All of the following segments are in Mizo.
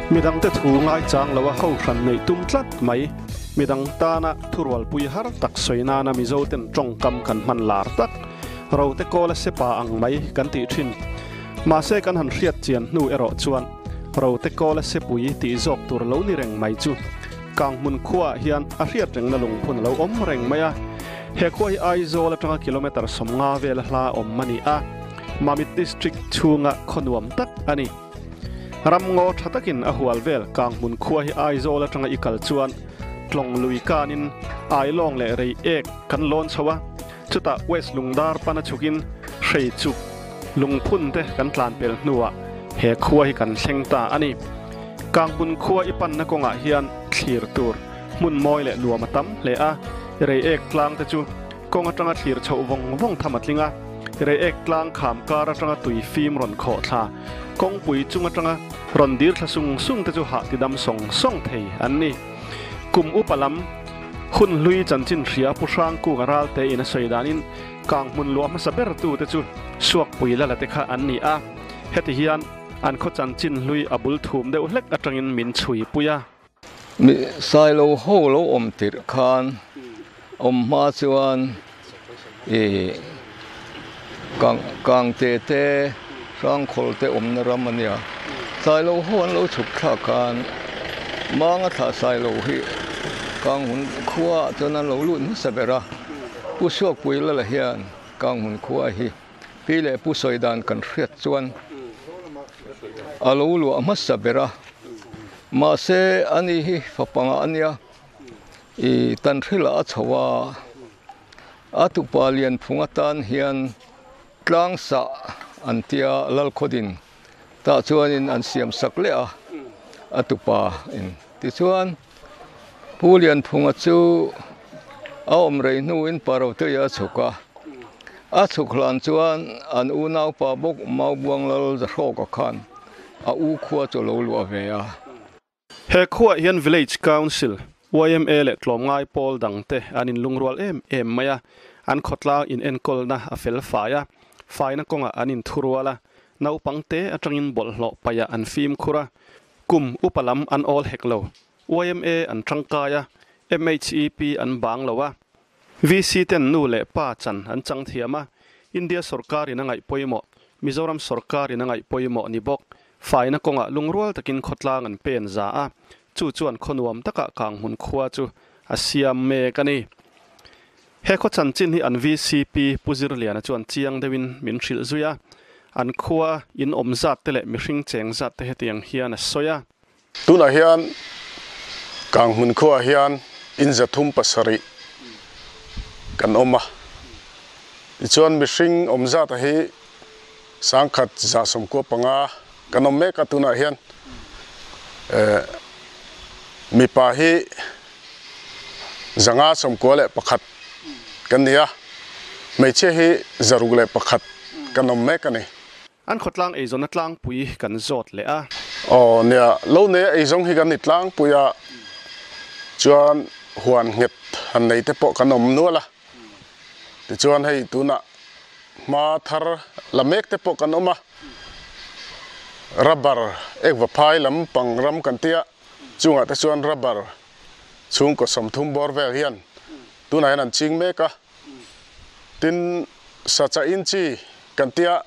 Midangte thu ngaichang loa ho hran neih tum tlat mai. Midang tana thurualpui har tak sawi nana Mizoten tawngkam kan hman lar tak. Rote kawla sepa ang mai kan tih thin. Mahse kan han hriat chian hnu erawh chuan Rote kawla sepui tih zawk tur lo ni reng mai chu Kanghmun khuaah hian a hriat rengna lungphun a lo awm reng mai a. He khua hi Aizawl atanga kilometre 50 vela hla awm a ni a, Mamit District chhunga khaw nuam tak a ni. Ramngaw tha takin a hual vel Kanghmun khua hi Aizawl atanga i kal chuan Tlawng lui kanin Ailawng leh Reiek kan lawn chho a, chutah West Lungdar pana chhukin Hreichuk lungphun te kan tlan pel hnuah he khua hi kan thleng ta a ni. Kanghmun khua i panna kawngah hian thlir tur hmun mawi leh nuam a tam hle a, Reiek tlang te chu kawng atanga thlir chhoh vawng vawng tham a tling a, Reiek tlang kham kar atanga tui fim rawn khawh thla, kawngpui chung atanga rawn dir thla sung sung te chu hah ti dam sawng sawng thei an ni. Kum upa lam hun hlui chanchin hria Pu Hrangkunga ralte in a sawi danin Kanghmun luah hmasa ber tu te chu Suakpui lala te kha an ni a, heti hian an khaw chanchin hlui a bul thum deuh hlek atangin min chhui pui a. Mi Sailo ho lo awm tirh khan awm hma chuan i kang kangte te hrangkhawl te awmna ram a nia. Sailo ho an lo chhuk thlak khan Manga thlah Sailo hi Kanghmun khua ah chuan an lo lut hmasa ber a. Pu Suakpui Lala hian Kanghmun khua hi pi leh pu sawi dan kan hriat chuan a lo luah hmasa ber a. Mahse ani hi fapanga a nia ih Tanhrila a chho a, a tupa Lianphung atan hian tlang sah an tia Lalkhawdin tah chuanin an siam sak leh a, a tupa in. Tichuan Pu Lianphunga chu a awm rei hnuin Paroteia a chhuk a, a chhuk hlan chuan an unaupa bawk Maubuang Lal Zahrawka khan a u khua chu a lo luah ve a. He khuaah hian Village Council, yma leh tlawmngai pawl dangte an inlungrual em em mai a, an khawtlang inenkawlna a fel fai a, faina kawngah an inthurual a, naupangte atangin bawlhhlawh paihah an fimkhur a, kum upa lam an awl hek lo, yma an tangkai a, MHEP an bang lo a, VC ten nu leh pa chan an chang thiam a, India sawrkar in a ngaih pawimawh, Mizoram sawrkar in a ngaih pawimawh ni bawk. Faina kawngah lungrual takin khawtlang an pen za a, chu chuan khaw nuam takah Kanghmun khua chu a siam mek a ni. He khaw chanchin hi an VCP Pu Zirliana chuan chiang deuhin min hrilh zui a, an khua in awm zat te leh mihring cheng zat te hetiang hian a sawi a. Tunah hian Kanghmun khuaah hian in 307 kan awm a, tichuan mihring awm zata hi 1195 kan awm mek a tunah hian mipa hi 591 kan ni a, hmeichhia hi 601 kan awm mek a ni. An khawtlang eizawnna tlangpui kan zawt leh a. Aw nia, lo neia eizawng hi kan ni tlangpui a, chuan huan nghet han nei te pawh kan awm nual a, tichuan hei tunah hma thar la mek te pawh kan awm a, rubber ekva phai lampang ram kan tia, chungah te chuan rubber chhungkaw 30 bawr vel hian tunah hian an ching mek a. Tin, sacha inchi kan tia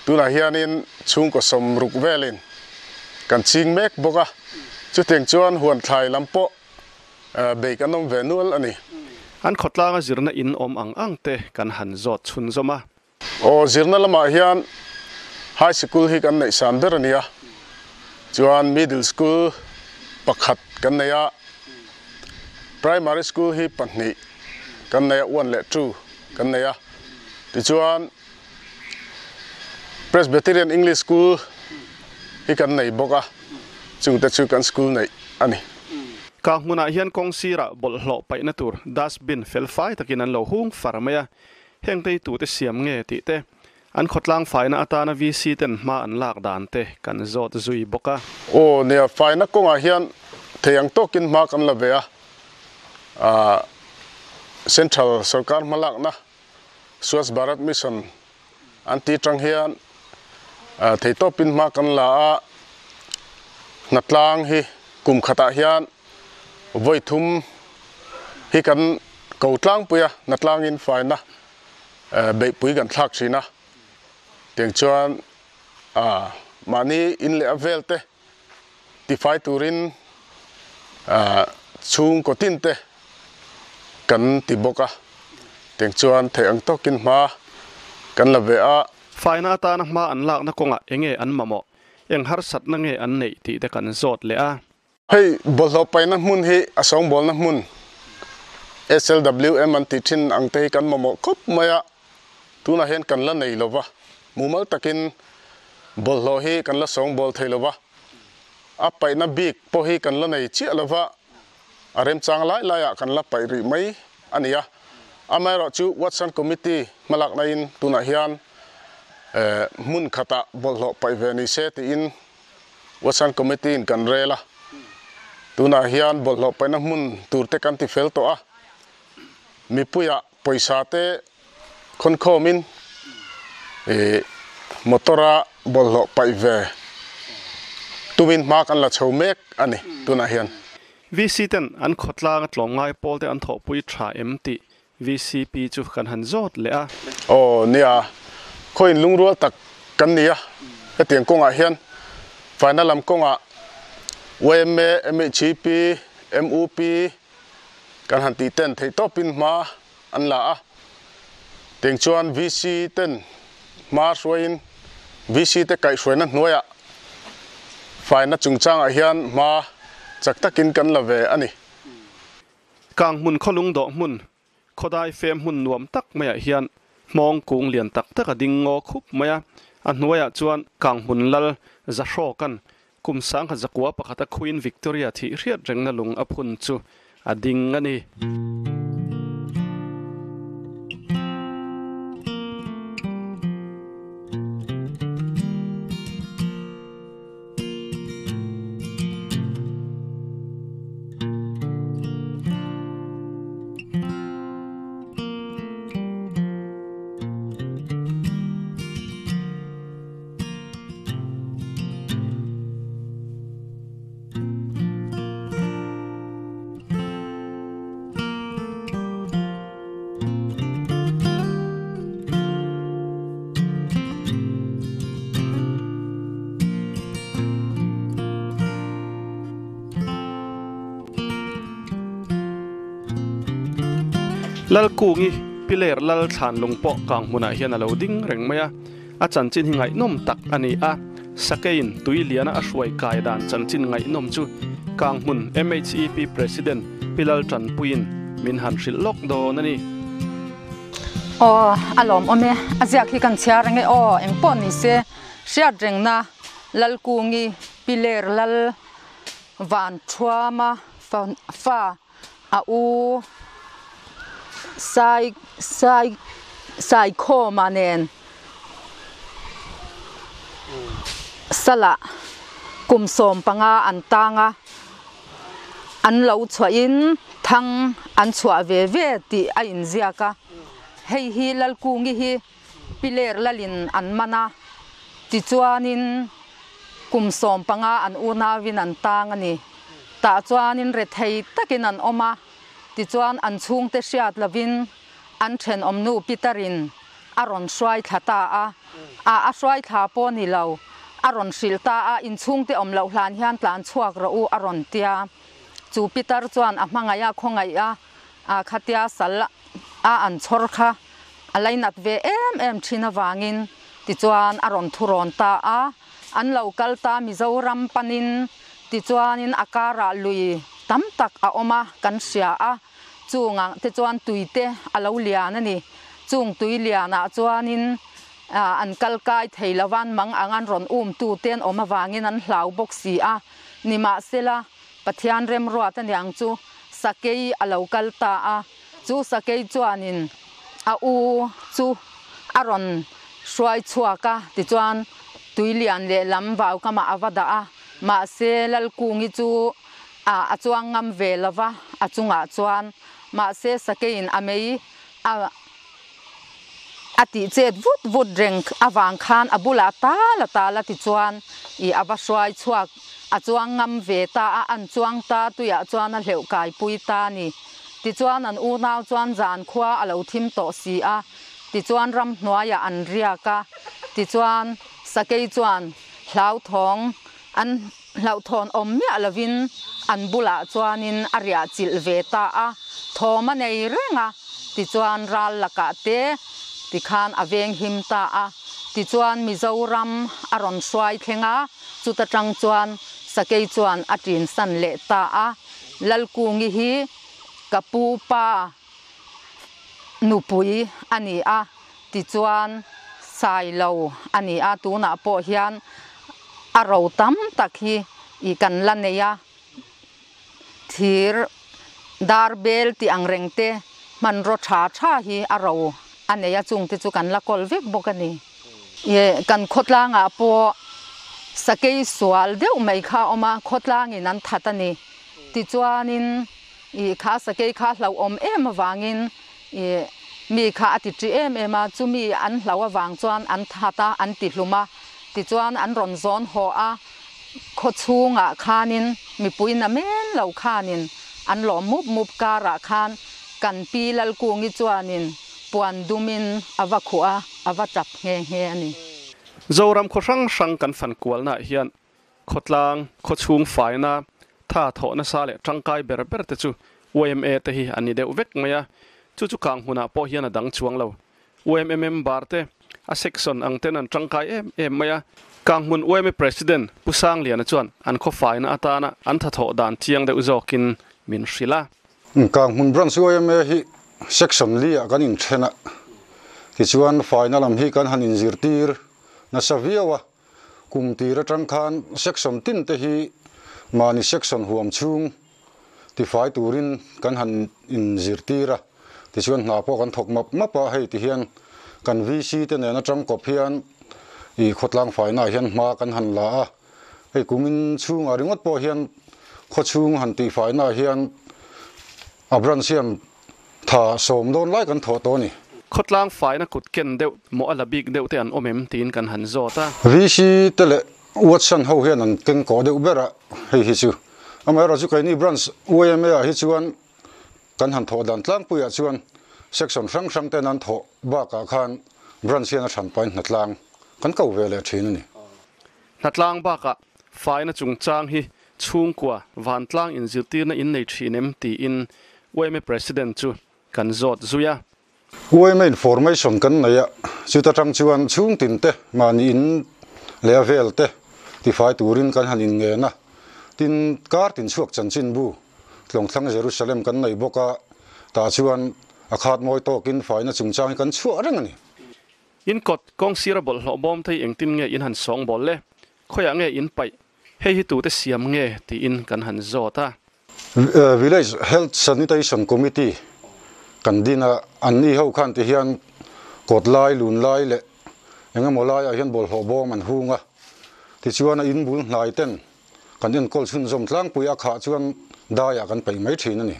tunah hianin chhungkaw 60 velin kan ching mek bawk a, chutiang chuan huan thlai lam pawh bei kan awm ve nual a ni. An khawtlanga zirna in awm ang ang te kan han zawt chhunzawm a. Aw, zirna lamah hian High Sikul hi kan neih san ber a nia. Chuan Middle School pakhat kan nei a, Primary School hi pahnih kan nei a, one leh two kan nei a. Tichuan Presbyterian English School hi kan nei bawk a, chungte chu kan school neih a ni. Ka hmunah hian kawng sirah bawlhhlawh paihna tur dustbin fel fai takin an lo hung far mai a, Heng te hi tute siam nge tih te, an khawtlang faina atana VC ten hma an lak dan te kan zawt zui bawk a. Aw nia, faina kawngah hian thei ang tawkin hma kan la ve a, Central sorkar hma lakna Swachh Bharat Mission an ti tang hian thei tawpin hma kan la a, Hnatlang hi kum khatah hian vawi thum hi kan ko tlangpui a, hnatlangin faina beihpui kan thlak thin a. Tiang chuan mahni in leh a vel te tifai turin chhungkaw tin te kan ti bawk a. Tiang chuan theih ang tawkin hma kan la ve a. Faina atana hma an lakna kawngah enge an mamawh? Eng harsatna nge an neih tih te kan zawt leh a. Hei bawlhhlawh paihna hmun hi a sawngbawlna hmun SLWM an tih thin ang te hi kan mamawh khawp mai a, tunah hian kan la nei lova, mumal takin bawlhhlawh hi kan la sawngbawl thei lova, a paihna bik pawh hi kan la nei chiah lova, a remchang lai laiah kan la paih rih mai a ni a. Amaherawhchu Watson Committee hmalakna in tunah hian hmun khatah bawlhhlawh paih ve ni se tiin Watson Committee in kan rel a. Tunah hian bawlhhlawh paihna hmun tur te kan ti fel tawh a. Mipuiah pawisa te khawnkhawmin motor-a bawlhhlawh paih ve tumin hma kan la chho mek a ni tunah hian. VC ten an khawtlanga tlawmngai pawl te an thawhpui tha em tih VCP chu kan han zawt leh a. Aw nia, khawiin lungrual tak kan ni a, hetiang kawngah hian faina lam kawngah yma, MHEP, MUP kan han tih ten theih tawpin hma an la a, tiang chuan VC ten hma hruaiin VC te kaihhruaina hnuaiah faina chungchangah hian hma chak takin kan la ve a ni. Kang hmun khawlung dawh hmun, khawdai fem hmun nuam tak maiah hian hmawng kung lian tak tak a ding ngaw khup mai a, a hnuaiah chuan kang hmun lal Zahrawka'n kum sangha zakua pakhata Queen Victoria thih hriat rengna lung a phun chu a ding a ni. Lalkungi Piler Lal Thlanlung pawh kang hmunah hian a lo ding reng mai a, a chanchin hi ngaihnawm tak a ni a, Sakeiin tui liana a hruai kai dan chanchin ngaihnawm chu kang hmun MHEP President Pi Lal Tanpuiin min han hrilh lawk dawn a ni. Aw, a lawmawm e. A ziak hi kan chhiar ang e. Aw, eng pawh ni se, hriat rengna Lalkungi, Piler Lal Van Thuama fa a u Sai Sai Saikhawma nen Salah kum 15 an tang a, an lo chhuahin thang an chhuah ve ve tih a inziak a. Hei hi Lalkungi hi Piler lalin an man a, tichuanin kum 15 an unauin an tang a ni. Tah chuanin rethei takin an awm a, tichuan an chhungte hriat lovin an thenawmnu Peterin a rawn hruai thla ta a, a a hruai thla pawh ni lo, a rawn hrilh ta a, inchhungte awm loh hlan hian tlan chhuak rawh u a rawn tia. Chu Peter chuan a hmangaih a, khawngaih a, a khatia sal a an chhawr kha a lainat ve em em thin avangin tichuan a rawn thurawn ta a, an lo kal ta Mizoram panin tichuanin a karah lui tam tak a awm a kan hria a, chungah te chuan tui te a lo lian a ni. Chung tui lianah chuanin an kal kai thei lo a, an mang ang an rawn um tu te an awm avangin an hlau bawk si a, nimahsela Pathian remruat a niang chu sakei a lo kal ta a, chu sakei chuanin a u chu a rawn hruai chhuak a, tichuan tuilian lehlam vaukamah a va dah a, mahse Lalkungi chu a chuang ngam ve lo va, a chungah chuan mahse sakeiin a mei a A tih chet vut vut reng avang khan a bulah tal a tal a tichuan ih a va hruai chhuak a chuang ngam ve ta a, an chuang ta tuiah chuan a hleuh kaipui ta a ni. Tichuan an unau chuan zan khua a lo thim tawh si a, tichuan ramhnuaiah an riak a, tichuan sakei chuan hlauthawng an hlauhthawn awm miah lovin an bulah chuanin a riah chilh ve ta a, thawm a nei reng a, tichuan ral lakah te tikhan a veng him ta a, tichuan Mizoram a rawn hruai thleng a, chuta tang chuan sakei chuan a ṭin san leh ta a, Lalkungi hi ka pu pa nupui a ni a. Tichuan, Sailo a ni a, tunah pawh hian a ro tam tak hi i kan la nei a, thir dar bel tih ang reng te hmanraw tha tha hi a ro a nei a, chung te chu kan la kawl vek bawk a ni. I kan khawtlangah pawh sakei sual deuh mai kha a awm a, khawtlangin an that a ni. Tichuanin i kha sakei kha hlauhawm em avangin I mi kha a ti ṭi em em a, chumi an hlau avang chuan an that a, an ti hlum a. Tichuan an rawn zawn haw a, khaw chhungah khanin mipui na men lo khanin an lawm mup mup karah khan kan pi Lalkungi chuanin puan dumin a va khuh a, a va ṭap nghe nghe a ni. Zoram khaw hrang hrang kan fan kualnaah hian Khawtlang, khawchhung faina, tha thawh nasa leh tangkai ber ber te chu yma te hi an ni deuh vek mai a, chu chu kang hmunah pawh hian a dang chuang lo. Yma member te a section ang ten an tangkai em em mai a, kang hmun yma President Pu Sangliana chuan an khaw faina atana an tha thawh dan chiang deuh zawkin min hrilh a. Kang hmun branch yma hi section li ah kan inthen a, tichuan faina lam hi kan han inzirtir nasa viau a. Kum tir atang khan section tin te hi mahni section huam chhung tifai turin kan han inzirtir a, tichuan hna pawh kan thawk map map a, hei ti hian kan VC te nen atang kawp hian ih khawtlang faina ah hian hma kan han la a, hei kumin chhungah ringawt pawh hian khawchhung han tihfaina ah hian a branch hian Tha sawm dawn lai kan thawh tawh a ni. Khawtlang faina kut ken deuh maw a la bik deuh te an awm em tiin kan han zawt a. VC te leh Watson ho hian an keng kawh deuh ber a, hei hi chu. Amaherawh chu keini branch yma ah hi chuan kan han thawh dan tlangpuiah chuan section hrang hrang ten an thawh bakah khan branch hian a hranpain hnatlang kan ko ve leh thin a ni. Hnatlang bakah faina chungchang hi Chhungkua vantlang inzirtirna in nei thin em tiin yma President chu kan zawt zui a. Yma information kan nei a, chuta tang chuan chhungtin te mahni in leh a vel te tifai turin kan han inngen a, tin kar tin chhuak chanchinbu Tlawngthlang Jerusalem kan nei bawk a, tah chuan a khat mawi tawkin faina chungchang hi kan chhuah reng a ni. In kawt kawng sira bawlhhlawh bawm thei engtin nge in han sawngbawl le? Khawiah nge in paih? Hei hi tute siam nge tiin kan han zawt a. Village Health Sanitation Committee kan din a, an ni ho khan ti hian kawt lai, lun lai leh eng emaw laiah hian bawlhhlawh bawm an hung a. Tichuan a in bul hnai ten kan enkawl chhunzawm tlangpui a khah chuan daiah kan peih mai thin a ni.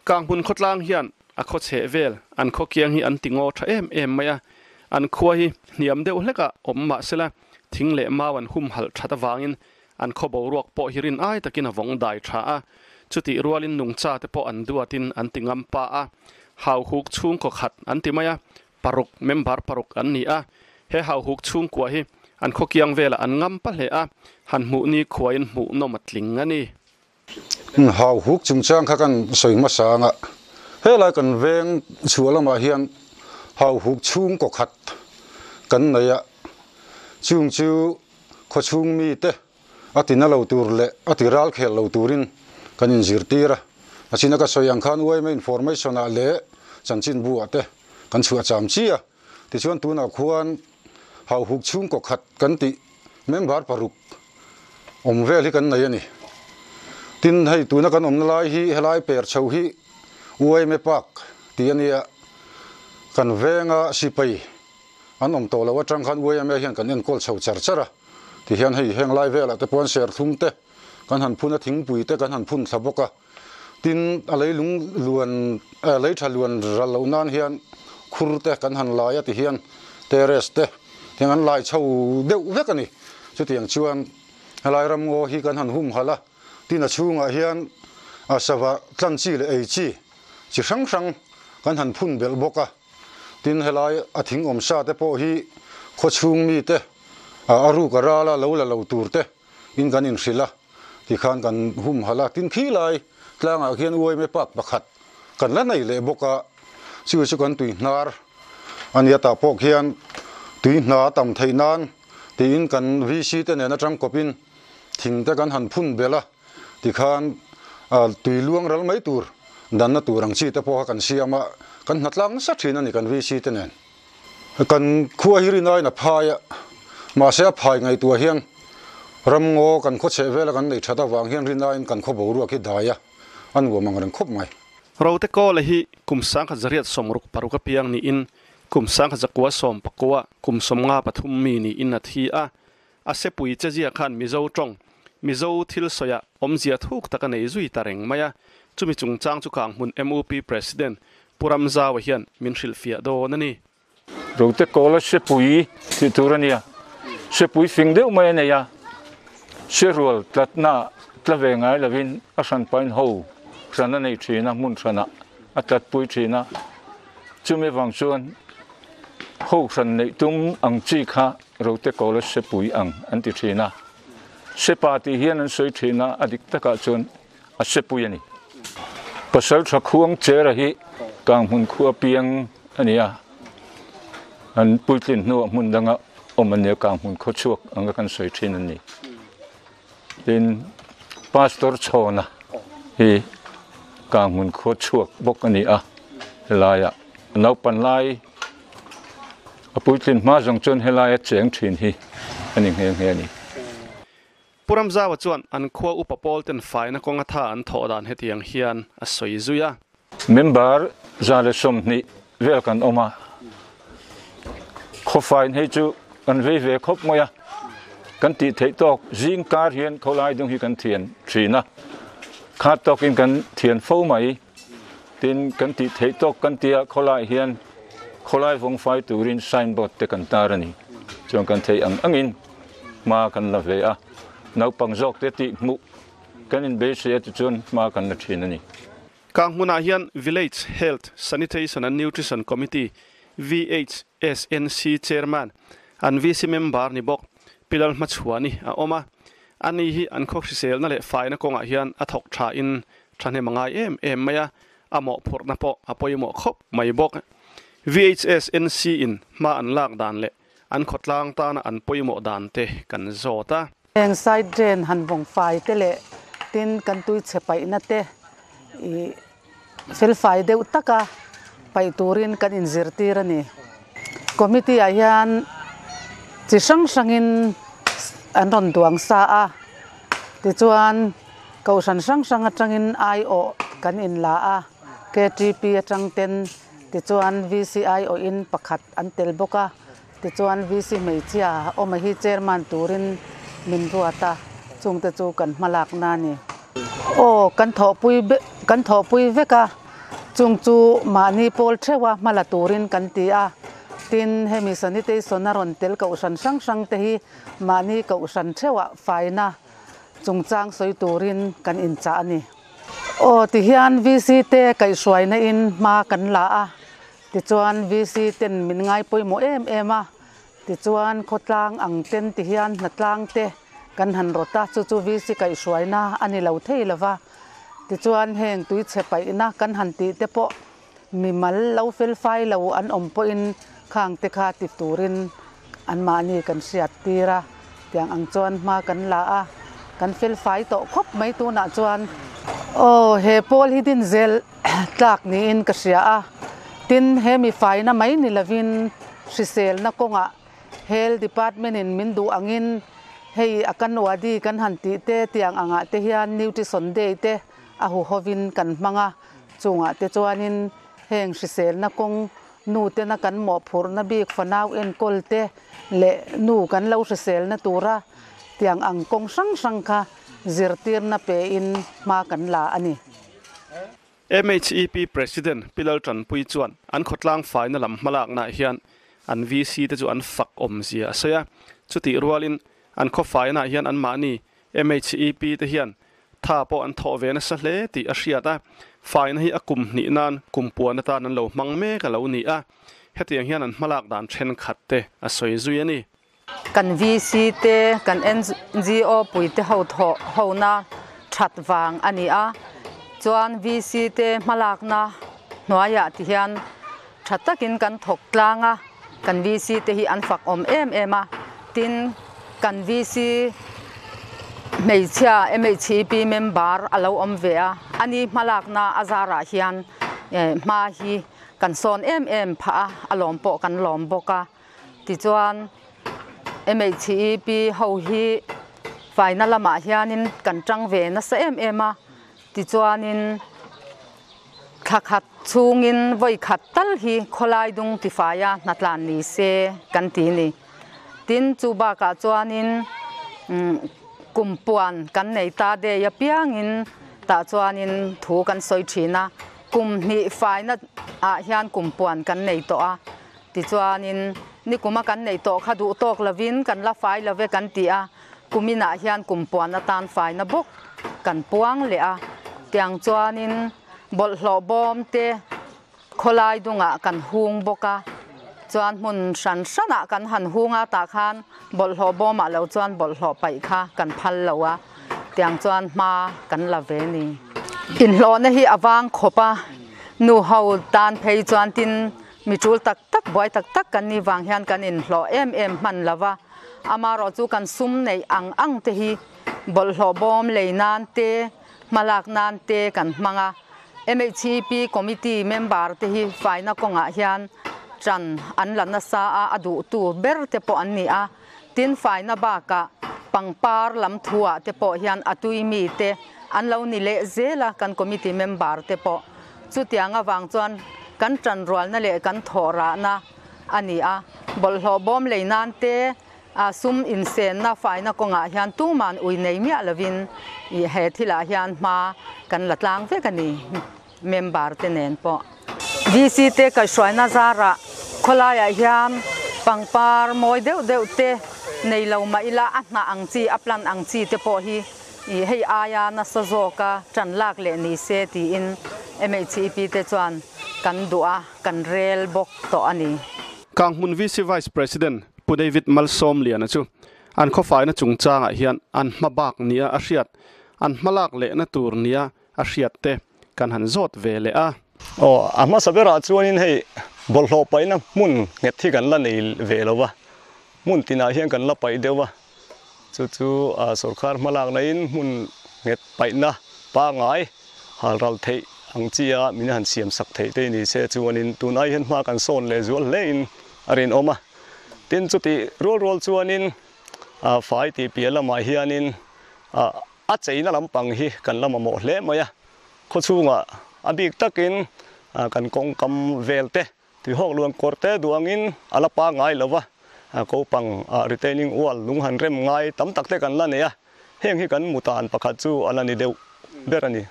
Kanghmun khawtlang hian a khaw chheh vel an khaw kiang hi an ti ngaw tha em em mai a, an khua hi hniam deuh hlekah awm mah sela thing leh mau an humhalh that avangin an khaw boruak pawh hi rin ai takin a vawng dai tha a, chutih rualin nungcha te pawh an duatin an ti ngam pa a, hauhuk chhungkaw khat an ti mai a, paruk member paruk an ni a, he hauhuk chhungkua hi an khaw kiang velah an ngam pa hle a, han hmuh ni khuaiin hmuhnawm a tling a ni. Hau huk chungchang kha kan sawi hmasa ang a, helai kan veng chhuah lamah hian hau huk chhungkaw khat kan nei a, chung chu khaw chhung mite a ti na lo tur leh a ti ral khel lo turin kan inzirtir a, a china ka sawi ang khan yma information ah leh chanchinbu ah te kan chhuah cham chi a, tichuan tunah khuan hau huk chhungkaw khat kan tih member paruk awm vel hi kan nei a ni. Tin, hei tuna kan awmna lai hi helai per chho hi yma Park tih a nia, kan venga sipai an awm tawh lo atang khan yma hian kan enkawl chho char char a, tihian hei heng lai velah te pawh serthlum te kan han phun a, thingpui te kan han phun thla bawk a. Tin, a leilung luan, lei tha luan ral loh nan hian khur te kan han lai a ti hian terrace te tiang an lai chho deuh vek a ni. Chutiang chuan helai ramngaw hi kan han humhalh a, tin a chhungah hian a sava tlan chi leh ei chi chi hrang hrang kan han phun belh bawk a. Tin helai a thing awm sa te pawh hi khawchhung mite a ruk a ral a lo la lo tur te in kan inhrilh a, tikhan kan humhalh a, tin khi lai tlangah khian uaime park pakhat kan la nei leh bawk a, chu chu kan tui hnar a nia tah pawh khian tui hna a tam theih nan tiin kan VC te nen atang kawpin thing te kan han phun belh a, tikhan tui luang ral mai tur danna tur ang chi te pawh kha kan siam a, kan hna tlang nasa thin a ni kan VC te nen. Kan khua hi rinaiin a phai a, mahse a phai ngaihtuah hian ramngaw kan khaw chheh vela kan neih that avang hian rinaiin kan khaw boruak hi dai a, a nuam ang reng khawp mai. Rote Kawla hi kum 1966 a piang niin kum 1919 kum 53 mi niin a thi a, a sepui che zia khan Mizo tawng, Mizo thil sawiah awmzia thuk tak a nei zui ta reng mai a, chumi chungchang chu Kanghmun MUP President Pu Ramzaua hian min hrilhfiah dawn a ni. Rote Kawla sepui tih tur a nia, sepui fing deuh mai a nei a, serual tlatna tla ve ngai lovin a hranpain ho hran a nei thin a, hmun hranah a tlatpui thin a, chumi vang chuan ho hran neih tum ang chi kha Rote Kawla sepui ang an ti thin a, sepa tih hian an sawi thin a, a dik takah chuan a sepui a ni. Pasal tha khuang chera hi Kanghmun khua piang a ni a, an puitlin hnuah hmun danga awm an ni a, Kanghmun khaw chhuak anga kan sawi thin an ni. Tin, Pastor Chhawna hi Kanghmun khua chhuak bawk a ni a, helaiah naupan lai a puitlin hma zawng chuan helaia cheng thin hi a ni nghe nghe a ni. Pu Ramzaua chuan an khua upa pawl ten faina kawnga tha an thawh dan hetiang hian a sawi zui a. Member 120 vel kan awm a, khawfain hei chu kan vei ve khawp mai a, kan tih theih tawk zing kar hian khawlai dung hi kan thian thin a, khat tawkin kan thian fo mai, tin kan tih theih tawk kan tia khawlai hian khawlai vawng fai turin signboard te kan tar a ni, chuan kan theih ang angin hma kan la ve a, naupang zawk te tih hmuh kan inbeisei a tichuan hma kan la thin a ni. Kang hmunah hian Village Health, Sanitation and Nutrition Committee, VHSNC, Chairman, an VC member ni bawk Pi Lalhmachhuani a awm a. Ani hi an khaw hriselna leh faina kawngah hian a thawk thain thahnem a ngai em em mai a, a mawhphurhna pawh a pawimawh khawp mai bawk. VHSNC in hma an lak dan leh an khawtlang tana an pawimawh dan te kan zawt a. Heng side drain han vawng fai te leh tin kan tui chhe paihna te ih fel fai deuh taka paih turin kan inzirtir a ni. Committee ah hian chi hrang hrangin an rawn duang sa a, tichuan kohhran hrang hrang atangin aiawh kan inla a, KTP atang ten tichuan VC aiawhin pakhat an tel bawk a. Tichuan VC hmeichhia awma hi chairman turin min ruat a, chungte chu kan hmalakna a ni. Aw, kan thawhpui kan thawhpui vek a, chung chu mahni pawl theuha hmala turin kan ti a. Tin, hemi sanitation a rawn tel kohhran hrang hrang te hi mahni kohhran theuhah faina chungchang sawi turin kan inchah a ni. Aw, tihian VC te kaihhruaina in hma kan la a. Tichuan VC ten min ngai pawimawh em em a, tichuan khawtlang ang ten ti hian hnatlang te kan han rawt a, chu chu VC kaihhruaina a ni lo thei lo va. Tichuan heng tuichhe paihna kan han tih te pawh mimal lo felfai lo an awm pawhin khang te kha ti turin anmahni kan hriat tir a, tiang ang chuan hma kan la a, kan felfai tawh khawp mai tunah chuan. Aw, he pawl hi din zel tlak niin ka hria a, tin he mi faina mai ni lovin hriselna kawngah Health Department in min duh angin hei a kan wadi kan han tih te tiang angah te hian Nutrition Day te a huhovin kan hmang a, chungah te chuanin heng hriselna kawng nu tena kan mawhphurhna bik fanau enkawl te leh nu kan lo hriselna tura tiang ang kawng hrang hrang kha zirtirna pein hma kan la a ni. MHEP President Pi Laltanpuii chuan an khawtlang faina lam hmalaknaah hian an VC te chu an fak awmzia a sawi a. Chutih rualin an khaw fainaah hian anmahni MHEP te hian tha pawh an thawh ve nasa hle tih a hriat a, faina hi a kum hnih nan kum puan atan an lo hmang mek a lo ni a, hetiang hian an hmalak dan thenkhat te a sawi zui a ni. Kan VC te, kan NGO pui te ho thawh hona that vang a ni a, chuan VC te hmalakna hnuaiah ti hian tha takin kan thawk tlang a, kan VC te hi an fak awm em em a, tin kan VC hmeichhia MHEP member a lo awm ve a, ani hmalakna a zarah hian hma hi kan sawn em em phah a, a lawm pawh kan lawm bawk a. Tichuan MHEP ho hi faina lamah hianin kan tang ve nasa em em a, tichuanin thla khat chhungin vawi khat tal hi khawlai dung tifaia hnatlan ni se kan ti ni. Tin, chu bakah chuanin kum puan kan nei ta dei apiangin tah chuanin thu kan sawi thin a, kum hnih faina ah hian kum puan kan nei tawh a. Tichuanin, nikuma kan neih tawh kha duh tawk lovin kan la fai lo ve kan ti a, kuminah hian kum puan atan faina bawk kan puang leh a. Tiang chuanin bawlhhlawh bawm te khawlai dungah kan hung bawk a, chuan hmun hran hranah kan han hung a, tah khan bawlhhlawh bawmah lo chuan bawlhhlawh paih kha kan phal lo a, tiang chuan hma kan la ve ni. Inhlawhna hi a vang khawp a, nu ho tan phei chuan tin Mi tul tak tak, buai tak tak kan nih vang hian kan inhlawh em em hman lo va, amarawh chu kan sum neih ang ang te hi bawlhhlawh bawm lei nan te, hmalak nan te kan hmang a. MHEP committee member te hi faina kawngah hian ṭan an la nasa a, a duhtu ber te pawh an ni a. Tin, faina bakah pangpar lam thuah te pawh hian a tui mi te an lo ni leh zel a, kan committee member te pawh. Chutiang avang chuan kan ṭanrualna leh kan thawhrahna a ni a, bawlhhlawh bawm lei nan te, sum insenna faina kawngah hian tuman ui nei miah lovin he thilah hian hma kan la tlang vek a ni, member te nen pawh. VC te kaihhruaina zarah khawlaiah hian pangpar mawi deuh deuh te nei lo mah ila a hnah ang chi, a plant ang chi te pawh hi I hei aia nasa zawka ṭan lak leh ni se tiin MHEP te chuan kan duh a, kan rel bawk tawh a ni. Kanghmun VC Vice President Pu David Malsawmliana chu an khawfaina chungchangah hian an hma bak nia a hriat, an hmalak lehna tur nia a hriat te kan han zawt ve leh a. Aw, a hmasa berah chuanin hei bawlhhlawh paihna hmun nghet hi kan la nei ve lo va, hmun tinah hian kan la paih deuh a, Chu chu sorkar hmalakna in hmun nghet paihna pangngai halral theih ang chi a min han siam sak theih te ni se chuanin tun ai hian hma kan sawn leh zual hle in a rinawm a. Tin chutih rual rual chuanin fai tih piah lamah hianin a cheina lampang hi kan la mamawh hle mai a. Khawchhungah a bik takin kan kawngkam vel te Tuihawk luan kawr te duh angin a la pangngai lo va, kopang retaining wall lung han rem ngai tam tak te kan la nei a, heng hi kan mutan pakhat chu a la ni deuh ber a ni.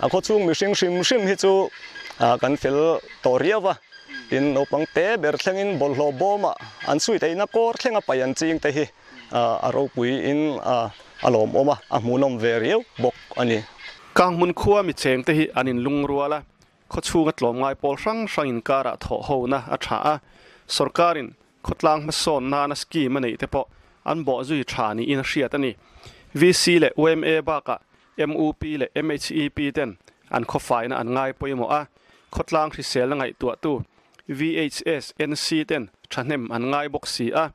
A khawchhung mihring hrim hrim hi chu kan fel tawh riau va, tin naupang te ber thlengin bawlhhlawh bawmah an suih theihna kawr thlenga paih an ching te hi a ropui in a lawmawm a, a hmuhnawm ve riau bawk a ni. Kanghmun khua mi cheng te hi an inlungrual a, Khawchhunga tlawmngai pawl hrang hrang inkarah thawh hona a tha a, sorkarin khawtlang hmasawn nana scheme a neih te pawh an bawh zui tha niin a hriat a ni. VC leh yma bakah mup leh MHEP ten an khawfaina an ngai pawimawh a, khawtlang hriselna ngaihtuahtu VHS, NC ten thahnem an ngai bawk si a,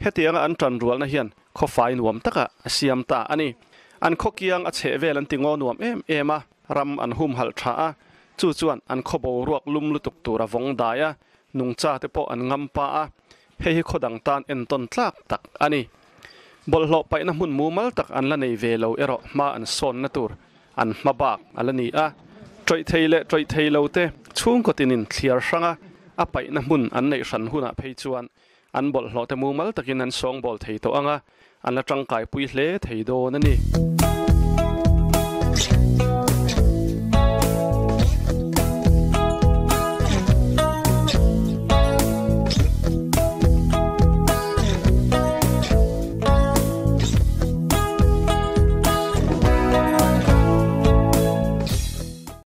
hetianga an tanrualna hian khawfai nuam takah a siam ta a ni. An khawkiang a chheh vel an ti ngaw nuam em em a. Ram an humhalh tha a, chu chuan an khaw boruak lum lutuk tur a vawng dai a, nungcha te pawh an ngam pa a, hei hi khaw dang tan entawn tlak tak a ni. Bawlhhlawh paihna hmun mumal tak an la nei ve lo erawh hma an sawnna tur an hma bak a la ni a, ṭawih thei leh ṭawih thei lo te chhungkaw tinin thliar hranga a paihna hmun an neih hran hunah phei chuan an bawlhhlawh te mumal takin an sawngbawl thei tawh ang a, an la ṭangkaipui hle thei dawn a ni.